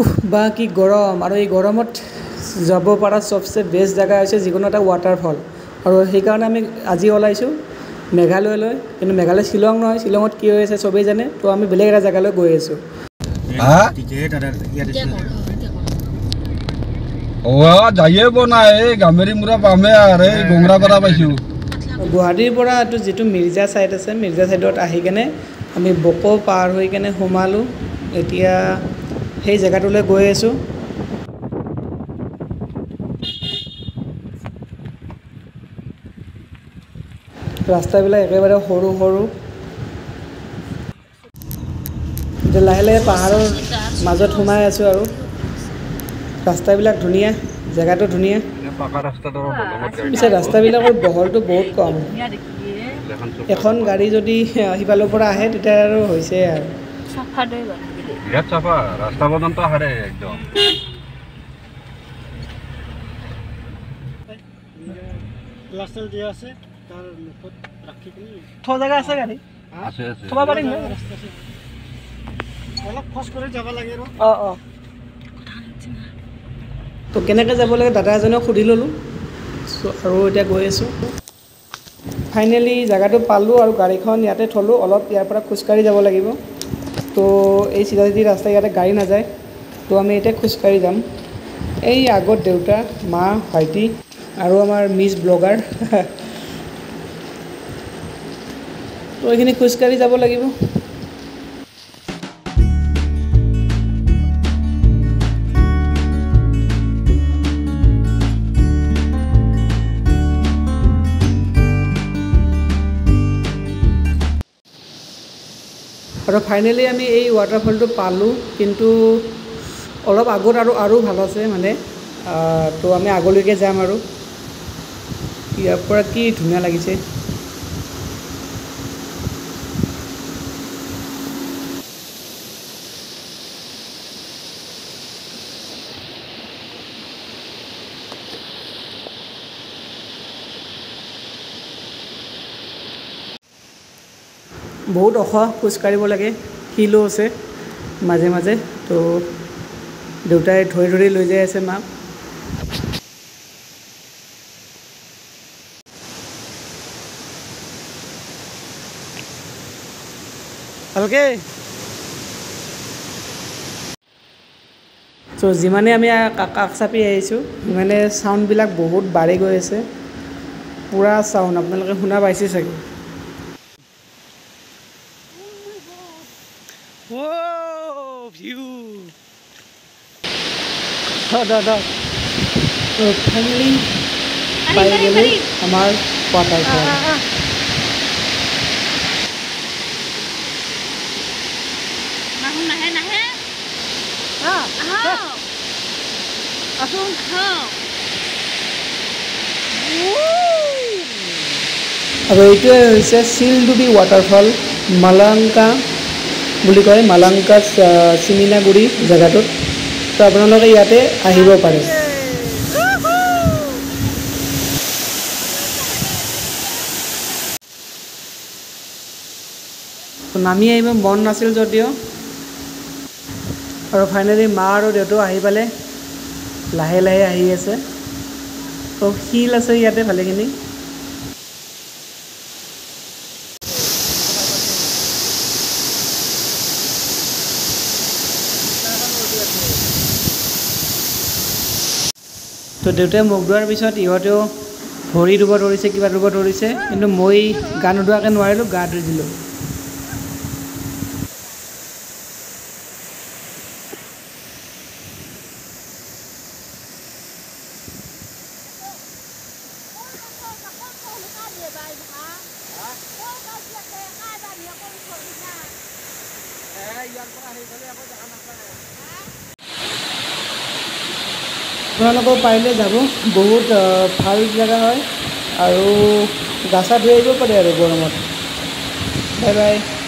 উফ বা কি গৰম! আৰু এই গৰমত যাব পৰা চবচে বেষ্ট জেগা হৈছে যিকোনো এটা ৱাটাৰফল। আৰু সেইকাৰণে আমি আজি ওলাইছোঁ মেঘালয়লৈ। কিন্তু মেঘালয় শ্বিলং নহয়, শ্বিলঙত কি হৈ আছে চবেই জানে। তো আমি বেলেগ এটা জেগালৈ গৈ আছোঁ। গুৱাহাটীৰ পৰা এইটো যিটো মিৰ্জা ছাইড আছে, মিৰ্জা ছাইডত আহি কেনে আমি বকো পাৰ হৈ কেনে সোমালোঁ। এতিয়া সেই জেগাটোলৈ গৈ আছোঁ। ৰাস্তাবিলাক একেবাৰে সৰু সৰু। এতিয়া লাহে লাহে পাহাৰৰ মাজত সোমাই আছোঁ আৰু ৰাস্তাবিলাক ধুনীয়া, জেগাটো ধুনীয়া। পিছে ৰাস্তাবিলাকৰ বহলটো বহুত কম। এখন গাড়ী যদি সিফালৰ পৰা আহে তেতিয়া আৰু হৈছে আৰু। তো কেনেকৈ যাব লাগে দাদা এজনক সুধি ল'লোঁ আৰু এতিয়া গৈ আছোঁ। ফাইনেলি জেগাটো পালোঁ আৰু গাড়ীখন ইয়াতে থ'লোঁ। অলপ ইয়াৰ পৰা খোজকাঢ়ি যাব লাগিব। তো এই চিধা চিধি ৰাস্তা, ইয়াতে গাড়ী নাযায়, তো আমি এতিয়া খোজকাঢ়ি যাম। এই আগত দেউতা, মা, ভাইটি আৰু আমাৰ মিছ ব্লগাৰ। তো এইখিনি খোজকাঢ়ি যাব লাগিব। আৰু ফাইনেলি আমি এই ৱাটাৰফলটো পালোঁ, কিন্তু অলপ আগত আৰু আৰু ভাল আছে মানে। তো আমি আগলৈকে যাম আৰু। ইয়াৰ পৰা কি ধুনীয়া লাগিছে। বহুত ওখ, খোজকাঢ়িব লাগে, শিলো আছে মাজে মাজে। তো দেউতাই ধৰি ধৰি লৈ যাই আছে মাক। ভালকে। চ' যিমানে আমি কাষ চাপি আহিছোঁ সিমানে চাউণ্ডবিলাক বহুত বাঢ়ি গৈ আছে। পূৰা চাউণ্ড আপোনালোকে শুনা পাইছে চাগে। ফাইনেলি পাই গ'লোঁ আমাৰ ৱাটাৰফল। আৰু এইটোৱে হৈছে শিলডুবি ৱাটাৰফল, মালাংকা বুলি কয়, মালাংকা চিমিনাগুৰি জেগাটোত। তো আপোনালোকে ইয়াতে আহিব পাৰে। নামি আহিব মন নাছিল যদিও আৰু ফাইনেলি মা আৰু দেউতাও আহি পালে, লাহে লাহে আহি আছে। তো শিল আছে ইয়াতে ভালেখিনি। তো দেউতাই মুখ ধোৱাৰ পিছত ইহঁতেও ভৰি ধুব ধৰিছে, কিবা ধুব ধৰিছে, কিন্তু মই গা নোধোৱাকৈ নোৱাৰিলোঁ, গা ধুই দিলোঁ। আপোনালোকেও পাৰিলে যাব, বহুত ভাল জেগা হয় আৰু গা চা ধুই আহিব পাৰে আৰু গৰমত। Bye bye.